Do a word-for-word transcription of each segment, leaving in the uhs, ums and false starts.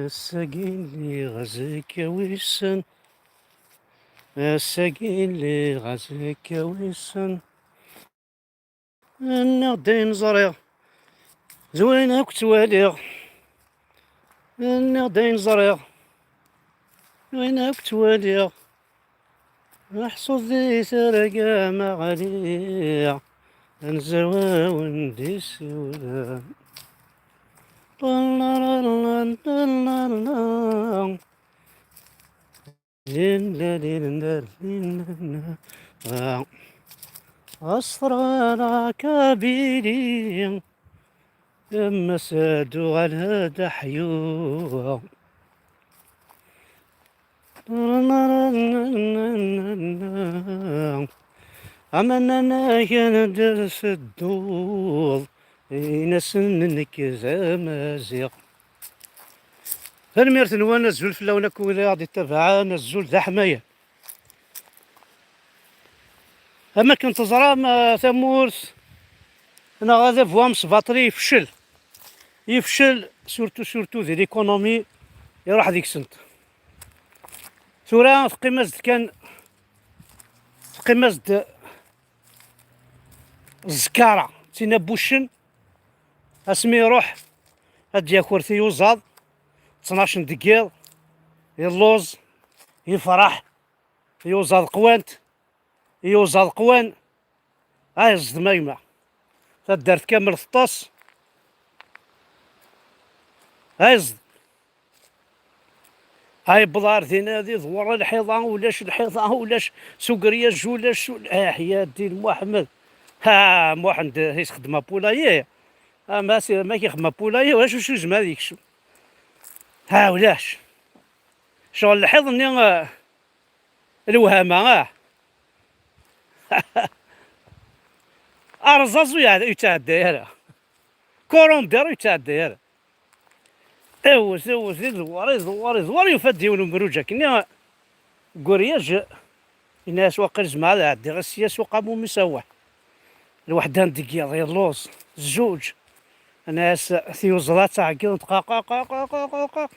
Ass-agi lliɣ azekka wissen. Ass-agi lliɣ azekka wissen. Nniɣ-d ayen ẓriɣ, d wayen akk ttwaliɣ. Nniɣ-d ayen ẓriɣ, d wayen akk ttwaliɣ. Meḥsub di terga ma ɣliɣ, anzawawen d isiwlen. Ṭallalala, ṭallalala. Linda, linda, linda. Ɣas terɣa la Kabylie, ama s-d-uɣal d aḥyu. Ama nnan-ak ad tedduḍ, in-asen nekk d amaziɣ. Tanemmirt-nwen, azul fell-awen akk wid i aɣ-d-ittabaɛen, azul d aḥmayan. Am akken teẓram, eh, tamurt neɣ adabu amesbaṭli yefcel. Yefcel, surtout, surtout di l'économie, iruḥ deg-sent. Tura teqqim-as-d kan, teqqim-as-d zzkara, d tin abbuccen, asmi iruḥ ad d-yaker tiyuzaḍ, ttnac n deg yiḍ, yelluẓ, yefreḥ, tiyuzaḍ qwant, tiyuzaḍ qwan, ay ẓdem a gma, taddart kamel teṭṭes, ay ẓdem. Ha yewweḍ ar din ad iḍwer lḥiḍa, ulac lḥiḍa, ulac s ugriyaj, ulac s ul-, ah, ya ddin Muḥemmed. Ha, Muḥend, i txeddem apulayi. Ah, ma si-, ma k-ixeddem apulayi, ulac usu yezmer ad yekcem. Ha, ulac. Ccɣel lḥiḍ-nni, ah, lewhama, ah. Arẓaẓ ur yeɛd-, ur yettɛedday ara. Kurundir ur yettɛedday ara. Iwet, iwet, iḍewwer, iḍewwer, iḍewwer, yufa-d yiwen umruǧ akkenni. Guryaj, yenna-yas waqil zemreɣ ad ɛeddiɣ sya s uqamum-is awah. Lweḥda n deg yiḍ, yelluẓ, zzuǧ. Yenna-yas tiyuẓeḍ ad ttɛeggiḍent, qaq, qaq, qaq.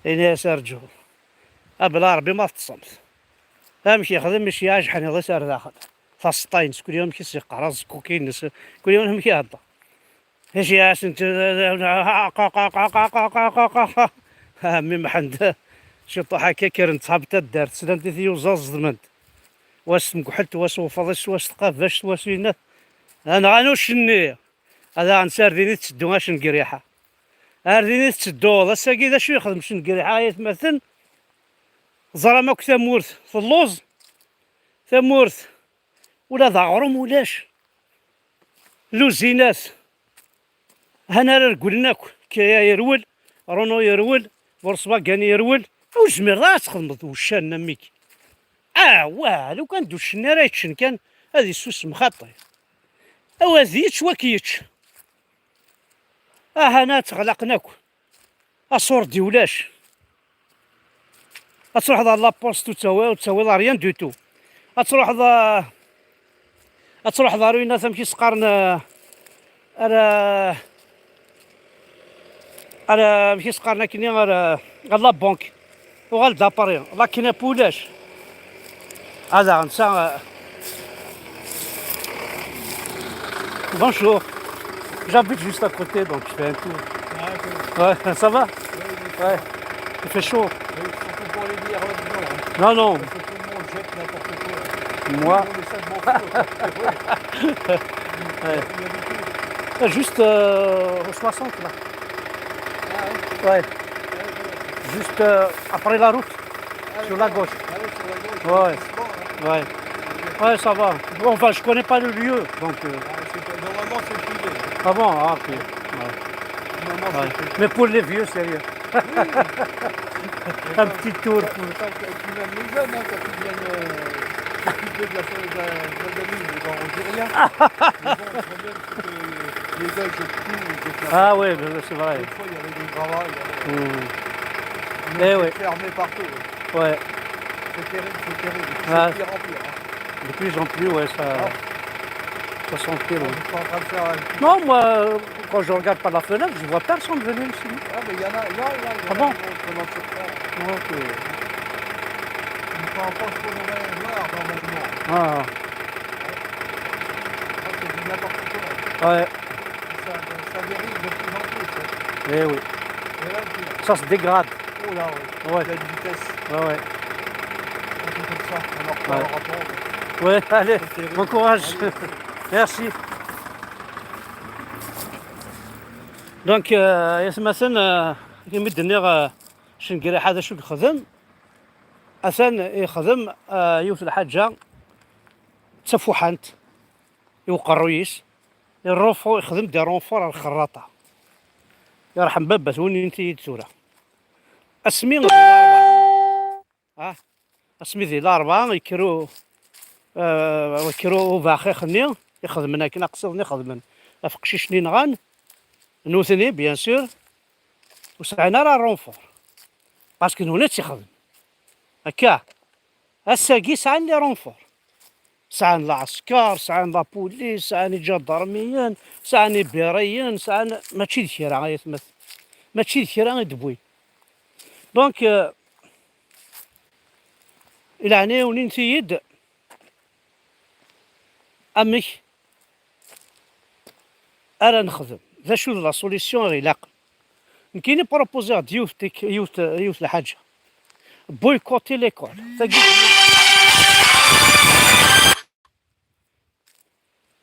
Yenna-yas arǧu. Abla Ṛebbi ma teṭṭsemt. Amek yexdem mi s-yeɛjeb ḥniḍ-is ar daxel. Taseṭṭa-ines, kul yawm amek i s-yeqqar, aẓekkuki-ines, kul yawm amek ihedder. Iceyyeɛ-asent, ɛemmi Mḥend, ciṭuḥ akka, kkren ttḥab taddart, slan di tiyuẓa ẓedment. Wa s tmegḥelt, wa s uwefḍis, wa s tqabact, wa s winat. Nɣan ucenni. Ad aɣen s ar din i tetteddu acengriḥa. Ar din i tettedduḍ. Ass-agi d acu yexdem cengriḥa ay atmaten? Ẓram akk tamurt telluẓ. Tamurt ula d aɣrum ulac. Luzinat han ara regglen akk. Kia yerwel, Renault yerwel, Volkswagen yerwel. Ur tezmireḍ ara ad txedmeḍ d uccan am wigi. Ah, wah, lukan d uccenni ara yeččen kan, ad yessusem xaṭi. Awa ad yečč, wa k-yečč. Aha, na ttɣlaqen akk. Aṣurdi ulac. Ad truḥeḍ ɣer la poste ur ttawi-, ur ttawiḍ rien du tout. Ad truḥeḍ, ah, ad truḥeḍ ɣer winat, amek i s-qqaren, ah, ar, ah, ar, ah, amek i s-qqaren akkenni, ar, ah, ɣer la banque. Uɣal-d à Paris, la knapp ulac. Ad aɣ-nsa. Bonjour. J'habite juste à côté, donc je fais un tour. Ah, ok. Ouais, ça va? Ouais, il fait chaud. Oui, surtout pour les bières là-dedans, hein. Non, non. Parce que tout le monde jette n'importe quoi. Moi. Nous, on essaie de boire. Ouais. Il y a des trucs. Juste, euh, au soixante, là. Ah ouais. Ouais. Juste, euh, après la route, ah, sur la gauche. Ah ouais, sur la gauche. Ouais. Doucement, hein. Ouais. Ouais, ça va. Bon, enfin, je connais pas le lieu, donc, euh. Ah, c'est pas, normalement, c'est privé. Ah bon? Ah, ok. Ouais. Normalement, c'est privé. Mais pour les vieux, c'est rien. Oui. Un petit tour pour. Et puis même les jeunes, hein, quand ils viennent, euh, s'occuper de la, de la, de la gamine, eh ben, on dit rien. Mais bon, le problème, c'est que les gars, ils jettent tout, ils jettent la. Ah ouais, ben, c'est vrai. Des fois, il y avait des gravats, il y avait. Hmm. On était fermés partout, ouais. Eh ouais. Ouais. C'est terrible, c'est terrible. Et puis c'est de pire en pire, hein. De plus en plus, ouais, ça. Ah. soixante kilos. Je suis en train de faire un petit... Non, moi, quand je regarde par la fenêtre, je vois personne venir ici. Ah, mais il y en a, il y en a, il y en a, il y en a Ah bon ? Dans notre coin. Ouais, ok. Une fois en France, on aurait voir dans mon monde. Ah, Ah, c'est du n'importe quoi. ouais, Ça, ça dérive de plus en plus, hein. eh oui. Et là, tu... Ça se dégrade. Oh là, ouais. Ouais, Il y a une vitesse. Ouais, ouais. Un truc comme ça. On en reparlera pas. Ouais, allez, C'est terrible. Bon courage. Merci. Donc, euh, aytmaten, euh, imi d-nniɣ, euh, Cengriḥa d acu yexdem, atan yexdem, euh, yiwet lḥaǧa d tafuḥant i uqerruy-is, irufu, yexdem des renforts ar lxerraṭa. Yerḥem baba-twen, init-iyi-d tura. Asmi d larebɛa, ah, asmi di larebɛa yekker u-, eh, yekker ubaxix-nni, ixedmen akken aqsiḍ-nni xedmen ɣef uqcic-nni nɣan, nutni, bien sûr, ur sɛin ara renfort. Parce que nutni ad tt-ixdem. Akka, ass-agi sɛan les renforts. Sɛan lɛesker, sɛan la police, sɛan iǧadarmiyen, sɛan ibiriyen, sɛan, mačči d kra, ay atmat. Mačči d kra i d-wwin. Donc, euh, i leɛnaya-wen, init-iyi-d amek ara nexdem. D acu d la solution i ɣ-ilaqen? Nekkini propoziɣ-d yiwet tik-, yiwet, yiwet lḥaǧa. Boycotter l'école. Tagi d yiwet.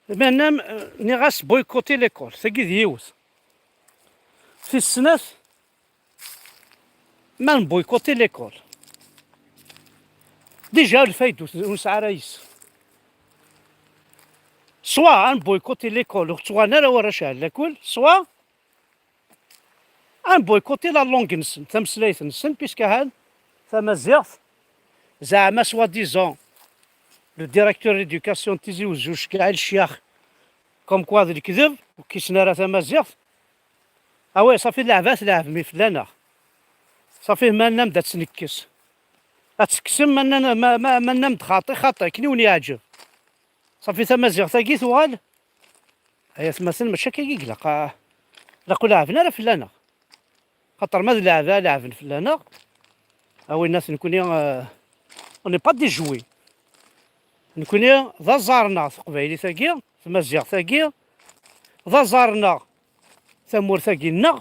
Mennam, euh, nniɣ-as boycotter l'école. Tagi d yiwet. Tis snat, ma nboycotter l'école, déjà lfayda ur nesɛi ara yes. Soit ad nboycotter l'école, ur ttɣalan ara warrac ar lakul, soit ad nboycotter la langue-nsen, tameslayt-nsen, puisque ahan tamaziɣt, zeɛma soi-disant le directeur de l'éducation n Tizi Wezzu, Ckaɛil Ccyax, comme quoi d lekdeb, ur k-issnen ara tamaziɣt. Awi, safi, leɛba tleɛbem fell-aneɣ. Safi, ma nnam-d ad tt-nekkes. Ad tt-tekksem, ma nnam-, ma, ma, ma nnam-d xaṭi, xaṭi, akken i wen-yeɛǧeb. Safi, tamaziɣt-agi tuɣal. Ay atmaten, mačči akka i ilaq, ah, ilaq ur leɛben ara fell-aneɣ. Xaṭer ma d leɛba, leɛben fell-aneɣ. A winnat, nekkni, euh, on n'est pas des jouets. Nekkni d aẓar-nneɣ teqbaylit-agi, tmaziɣt-agi, d aẓar-nneɣ tamurt-agi-nneɣ.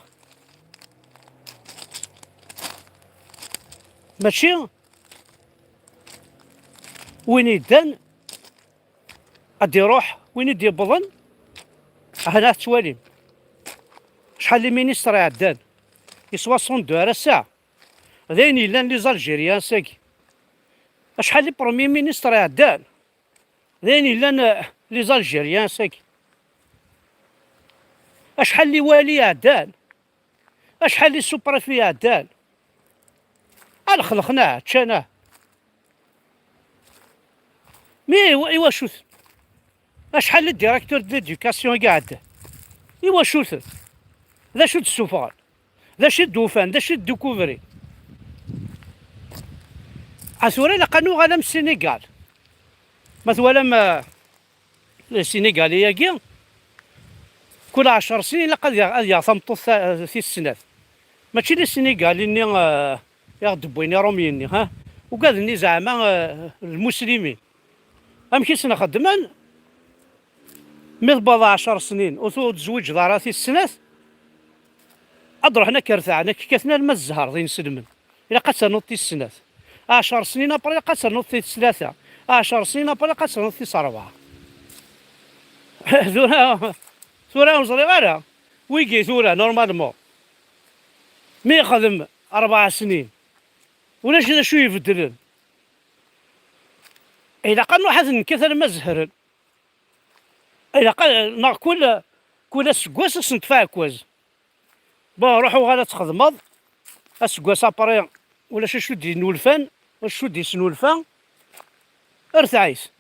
Mačči win yeddan ad d-iruḥ, win i d-yewwḍen, ahat ad tettwalim. Acḥal n ministres iɛeddan? I soixante-deux ar ass-a. D ayen yellan les Algériens ass-agi. Acḥal n premiers ministres iɛeddan? D ayen yellan, eh, les Algériens ass-agi. Acḥal n wali iɛeddan? Acḥal n sous-préfets iɛeddan? A lxelqen-aɣ, ččan-aɣ. Mi iwa-, iwacu-ten? Acḥal n directeur de l'éducation i iɛeddan? Iwacu-ten? D acu d-ssufɣen? D acu i d-ufan? D acu i d-découvrin? A tura ilaq ad nuɣal am Sénégal. Ma twalam, eh, Sénégal-agi, kul ɛecṛ snin ilaq ad yaɣ, ad yaɣ tameṭṭut ta-, tis snat. Mačči d Sénégal-nni, eh, i ɣ-d-wwin Iṛumyen-nni, ha? Ugaden-nni zeɛma, eh, lmuslimin. Amek i sen-xeddmen? Mi tewweḍ ɛecṛ snin, ur tu-, ur tezwiǧeḍ ara tis snat, ad d-ruḥen ad k-rtɛen, ad k-kkaten alma d zzher d inselmen. Ilaq ad ternuḍ tis snat. Ɛecṛ snin après, ilaq ad ternuḍ tis tlata. Ɛecṛ snin après, ilaq ad ternuḍ tis ṛebɛa. Tura, tura ur ẓriɣ ara. Wigi tura, normalement, mi yexdem ṛebɛa snin, ulac d acu ibeddlen. Ilaq ad nruḥ ad ten-nkkat alma zehṛen. Ilaq ad, neɣ kul, kul aseggas ad sen-ṭṭef aɛekkaz. Bon, ruḥ uɣal ad txedmeḍ. Aseggas après, ulac acu d-innulfan, acu d-isnulfa, rtɛ-it.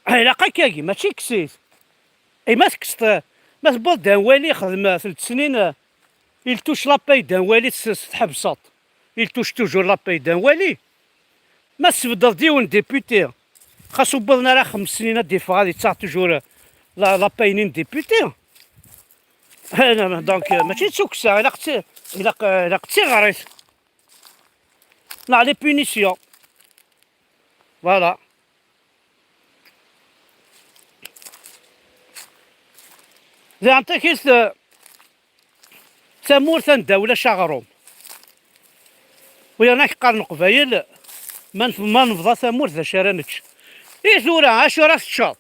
Ilaq akkagi, mačči kkes-it. I ma tekkseḍ, ma tewweḍ-d un wali, xdem telt snin, il touche la paye d'un wali, s-, s-, tḥebseḍ. Il touche toujours la paye d'un wali. Ma tesbeddeḍ-d yiwen député, xas ur wwiḍen ara xems snin ad d-iffeɣ, ad yettaɣ toujours la, la paye n député. Donc, euh, mačči d tukksa, ilaq ti-, ilaq, euh, ilaq d tiɣrit. Neɣ les punitions. Voilà. Diɣen takit, euh, tamurt anda ulac aɣrum. Wiyaḍ ak qqaren Leqbayel, ma nef-, ma nebḍa tamurt d acu ara nečč. I tura, acu ara teččeḍ?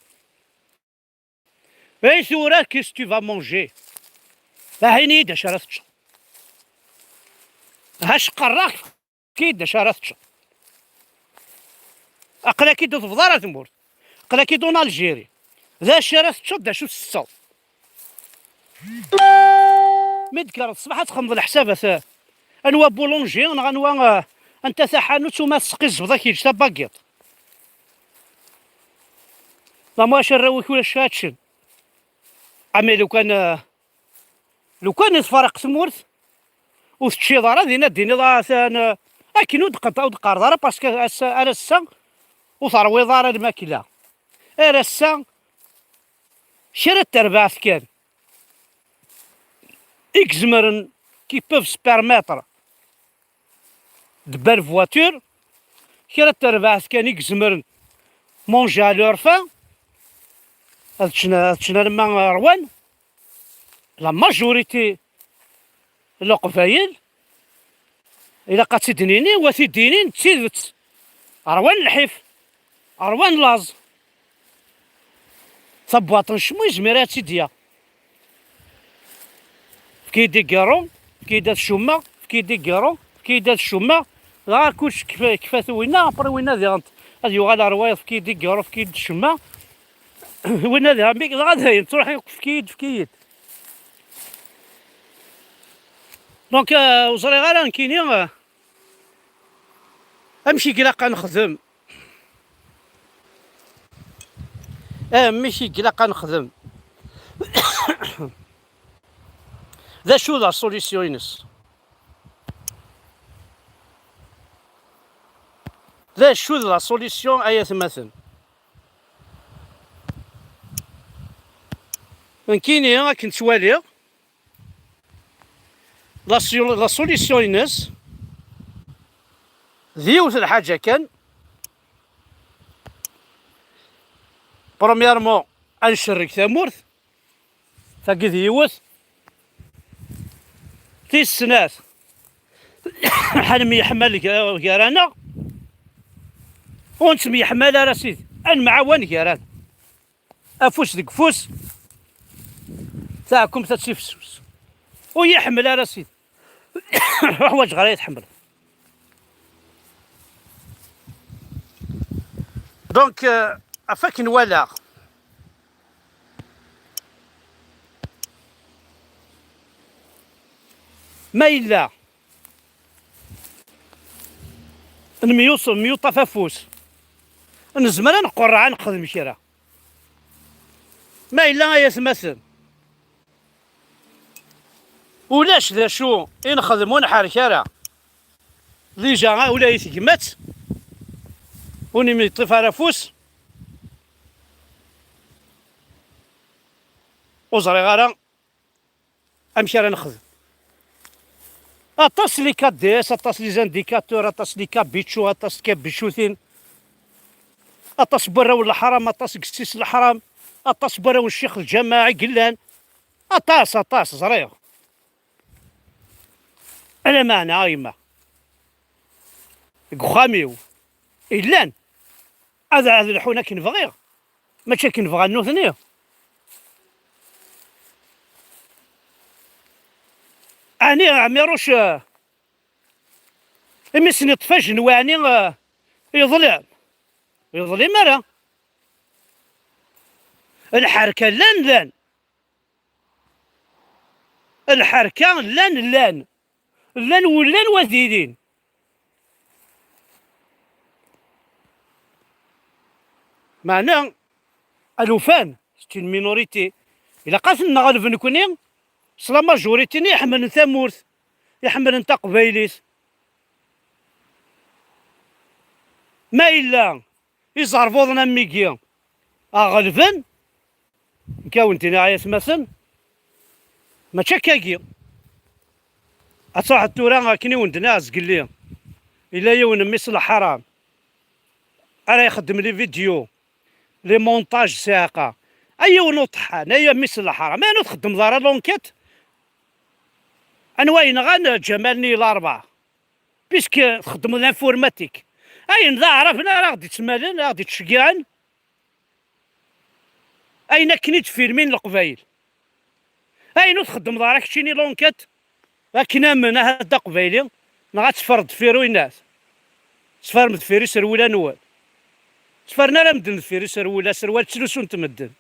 I tura, qu'est-ce que tu vas manger? Ah, ini-yi-d acu ara teččeḍ. Ha ceqqreɣ-k, efk-iyi-d acu ara teččeḍ. Aql-ak-id ur tebḍa ara tmurt. Aql-ak-id en Algérie. D acu ara teččeḍ, d acu tesseḍ? Mi d-tekkreḍ ṣṣbeḥ ad txedmeḍ leḥsab, at, anwa boulanger neɣ anwa, eh, anta taḥanut umi tesqizbeḍ ad k-yeǧǧ tabagiṭ. La moche arraw-ik ulac ad ččen. Ami lukan, eh, lukan tfaraq tmurt, ur teččiḍ ara, dinna d-tiniḍ, "Ah, atan, eh, akken ur d-qqent-, ur d-qqareḍ ara, parce que ass-a, ar ass-a ur terwiḍ ara lmakla." Ar ass-a, kra n terbaɛt kan i izemren, qui peuvent se permettre de belles voitures, kra n terbaɛt kan i izemren manger à leur faim, ad ččen, ad ččen alamma rwan. La majorité n Leqbayel, ilaq ad tt-id-nini, wa t-id-inin d tidet. Rwan lḥif, rwan laẓ. Tabwaṭ n ccmu yezmer ad tt-id-yaɣ. Efk-iyi-d igiṛṛu, efk-iyi-d ad cummeɣ, efk-iyi-d igiṛṛu, efk-iyi-d ad cummeɣ. Dɣa kullec kfa-, kfat winna, après winna diɣen ad yuɣal ar wayeḍ, efk-iyi-d igiṛṛu, efk-iyi-d ccemma. Winna diɣen mi, dɣa dayen, ttruḥ, efk-iyi-d, efk-iyi-d. Donc, euh, ur ẓriɣ ara nekkini, euh, amek i ilaq ad nexdem. Amek i ilaq ad nexdem. D acu la solution-ines? D acu d la solution, ay atmaten? Nekkini, akken ttwaliɣ, la solu-, la solution-ines d yiwet lḥaǧa kan. Premièrement, ad ncerreg tamurt. Tagi d yiwet. Tis snat, ad nemyeḥmal gar-, gar-aneɣ. Ur nettemyeḥmal ara, sidi. Ad nemɛawan gar-aneɣ. Afus deg ufus, taɛkumt ad tifsus. Ur yi-ḥemmel ara, sidi. Ur ḥwaǧeɣ ara ad yi-tḥemmleḍ. Donc, euh, ɣef akken walaɣ, ma yella nemyus-, nemyuṭṭaf afus, nezmer ad nqerreɛ, ad nexdem kra. Ma yella, ay atmaten, ulac d acu i nexdem ur nḥerrek ara. Déjà, ula i tegmat, ur nemyeṭṭif ara afus. Ur ẓriɣ ara amek ara nexdem. Aṭas les K D S, aṭas les indicateurs, aṭas les kabichos, aṭas tkabichutin, aṭas n warraw n leḥram, aṭas deg ssis n leḥram, aṭas n warraw n ccix lǧameɛ i yellan. Aṭas, aṭas, ẓriɣ. Ala meɛna, a yemma, deg uxxam-iw i llan, ad, ad lḥun akken bɣiɣ, mačči akken bɣan nutni. Ɛni Ɛmiruc, eh, imi sen-iṭṭef ajenwi, ɛni, eh, yeḍlem? Ur yeḍlim ara. Lḥerka llan, llan. Lḥerka llan, llan. Llan wullan wa d-ilin. Meɛna, alufan, c'est une minorité. Ilaq ad ten-nɣelb nekni, s la majorité-nni iḥemmlen tamurt, iḥemmlen taqbaylit. Ma yella iẓerbuḍen am wigi aɣ-ɣelben, Nekk a wen-d-iniɣ ay atmaten, mačči akkagi. Ad truḥeḍ tura akken i wen-d-nniɣ zgelli, yella yiwen mmi-s n lḥaram ara ixeddem les vidéos, les montages, ssiɛqa. Ay yiwen uṭeḥḥan, ay mmi-s n lḥaram, ayen ur txeddmeḍ ara l'enquête? Anwa yenɣan Ǧamal-nni Larebɛa? Puisque txeddmeḍ l'informatique. Ayen d aɛraben ara ɣ-d-ittmalen, ara ɣ-d-ittceggiɛen. Ayen akken i d-filmin Leqbayel. Ayen ur txeddmeḍ ara keččini l'enquête, akken amen ahat d aqbayli, neɣ ad teffreḍ deffir uyennat. Sferm deffir iserwula-nwen. Sfern ara medden deffir iserwula, aserwal ttlusun-t medden.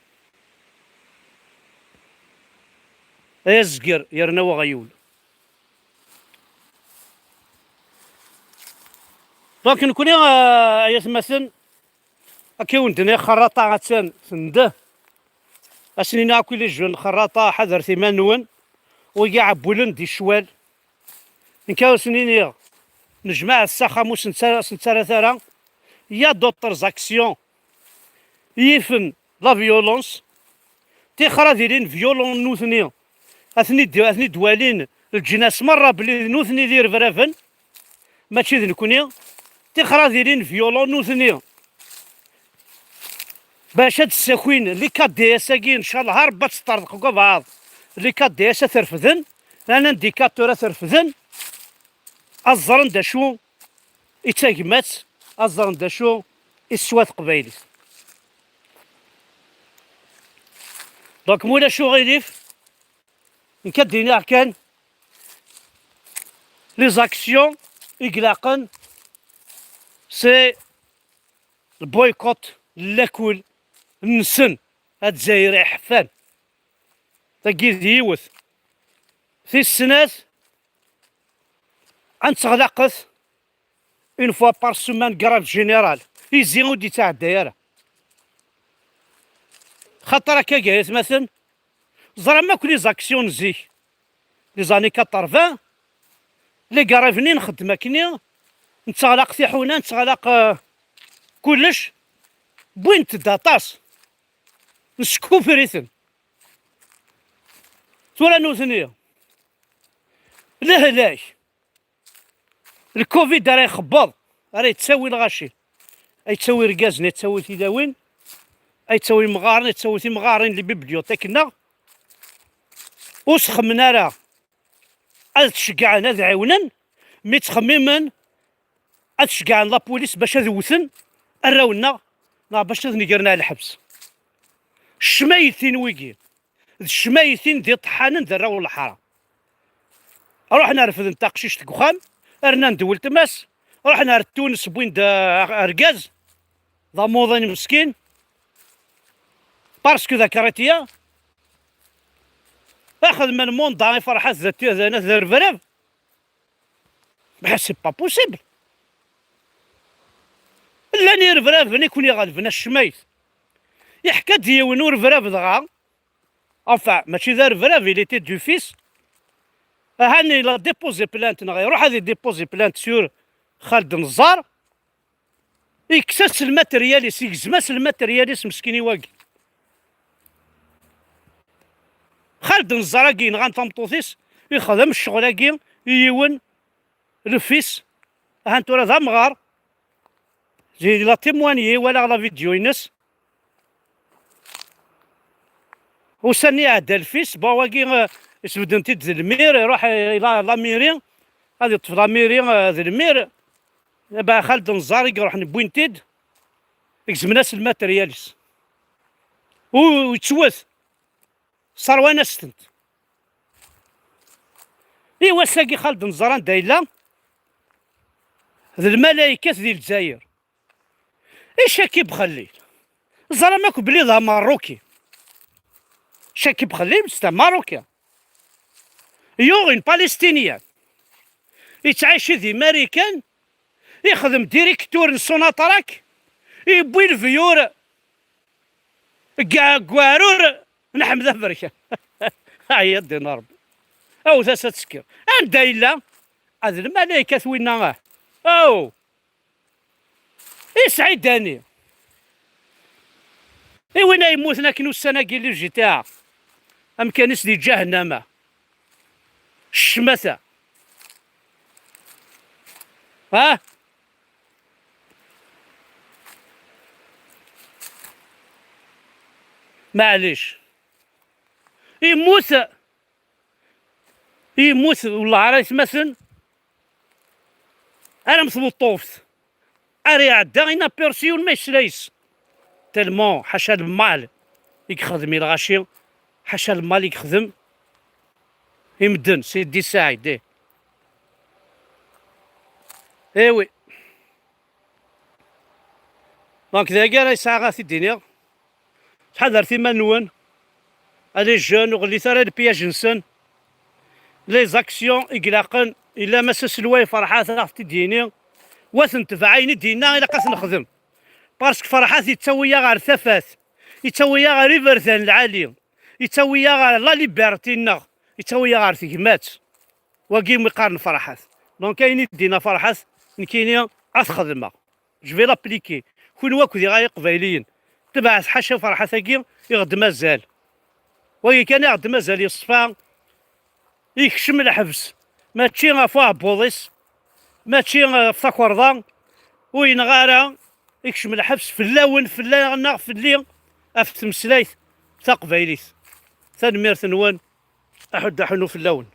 Ay azger yerna weɣyul. Donc nekkni, euh, ay atmaten, akka i wen-d-nniɣ, xerraṭa attan tendeh. Ad sen-iniɣ akk i les jeunes, xerraṭa, ḥadret iman-nwen, wigi ɛewwlen di ccwal. Nekk ad sen-iniɣ, nejmaɛet s axxam ur sen-ttara ara. Il y a d'autres actions yifen la violence. Tixer ad ilin violents nutni, ad ten-id-, ad ten-id-walin leǧnas merra belli d nutni d irebraben, mačči d nekni. Tixer ad ilin violents nutni bac ad d-ssakin les K D S-agi, ncallah Rebbi ad teṭṭerḍeq deg ubeɛḍ. Les K D S ad t-refden, un indicateur ad t-refden, ad ẓren d acu i d tagmat, ad ẓren d acu i teswa teqbaylit. Donc, ma ulac uɣilif, nekk ad d-iniɣ kan, les actions i ilaqen, c'est le boycott n lakul-nsen, Azzayri ḥeffan. Tagi d yiwet. Tis snat, ad netteɣlaqet une fois par semaine grève générale. Izi ur d-yettɛedday ara. Xaṭer akka, ay atmaten, ẓram akk les actions n zik, les années quatre-vingts, les grèves-nni nxeddem akkenni, netteɣlaq tiḥuna, netteɣlaq, euh, kullec, wwint-d aṭas, neskufer-iten. Tura nutni, lehlak, le covid ara ixebbeḍ, ara yettawi lɣaci, ay yettawi irgazen, ay yettawi tilawin, ay yettawi imɣaren, ay yettawi timɣarin, les bibliothèques-nneɣ. Ur sxemmen ara ad ceggɛen, ad ɛiwnen, mi ttxemmimen ad ceggɛen la police bac ad wten arraw-nneɣ, neɣ bac ad negren ar lḥebs. Ccmaytin wigi, d ccmaytin d iṭeḥḥanen d arraw n leḥram. Ruḥen refden taqcict deg uxxam, rnan-d weltma-s, ruḥen ar Tunes, wwin-d, uh, argaz, d amuḍin meskin, parce que d akriṭyan, xedmen monda i Ferḥat d at-, d, d, d rebrab. Mais c'est pas possible. Llan irebraben i ken-iɣelben a ccmayt. Yeḥka-d yiwen urebrab dɣa, enfin, mačči d arebrab, il était du fils. Ahan il a déposé plainte, neɣ iruḥ ad idéposé plainte sur Xald Neẓẓar. Yekkes-as lmateryal-is, yegzem-as lmateryal-is meskin i wagi. Xald Neẓẓar-agi yenɣan tameṭṭut-is, ixdem ccɣel-agi i yiwen, le fils, ahan tura d amɣar. Il a témoigné, walaɣ la vidéo-ines. Ussan-nni iɛedda le fils, bon, wagi, euh, isbedden-t-id d lmir, iruḥ, euh, la, la mairie, ad yeṭṭef la mairie, euh, d lmir. Aba Xald Neẓẓar i iruḥen wwin-t-id, gezmen-as lmateryal-is. U yettwet, sserwan-as-tent. I wass-agi Xald Neẓẓar anda yella? D lmalaykat di Lezzayer. I Chakib Xellil? Ẓram akk belli d Ameṛṛuki. Chakib Xellil, c'est un Marocain. Yuɣ une Palestinienne. Yettɛici di Marikan, ixdem directeur n Sonatrach, yewwi lebyur deg, deg uɛrur n Ḥmed Aberkan. Ɛyiḍ din Ṛebbi. Awet-as ad tekker. Anda yella? A d lmalaykat winna, ah. Aw! Isɛi Dani. I win ay yemmuten akken ussan-agi li G T A, amkan-is di ǧahennama. Ccmata. Ha? Maɛlic. Immut, immut, wellah ara yetmaten, ara m tweṭṭuft, ara iɛedda inaperçu ma yesla-yes. Tellement, ḥaca lmal i yexdem i lɣaci, ḥaca lmal i yexdem i medden, Sidi Saɛid, eh. Eh oui. Donc, dagi ara yesɛa ad t-id-iniɣ. Ttḥadaret iman-nwen. Allez jeunes, ur ɣellit ara le piège-nsen. Les actions i ilaqen, illa ma s aselway Ferḥat ad aɣ-t-id-yini, wa t-netbeɛ, ayen i d-yenna ilaq ad t-nexdem. Parce que Ferḥat yettawi-yaɣ ɣer tafat, yettawi-yaɣ ɣer iberdan lɛali, yettawi-yaɣ ɣer la liberté-nneɣ, yettawi-yaɣ ɣer tegmat. Wagi mi qqaren Ferḥat. Donc ayen i d-yenna Ferḥat, nekkini ad t-xedmeɣ. Je vais l'appliquer. Kunwi akk diɣ ay iqbayliyen. Tebɛet ḥaca Ferḥat-agi i ɣ-d-mazal. Wagi kan i ɣ-d-mazal yeṣfa, ikcem lḥebs. Mačči ɣef uɛebbuḍ-is, mačči ɣef takerḍa, ur yenɣa ara, ikcem lḥebs fell-awen, fell-aneɣ, fell-i, ɣef tmeslayt taqbaylit. Tanemmirt-nwen, aḥuddu aḥunnu fell-awen.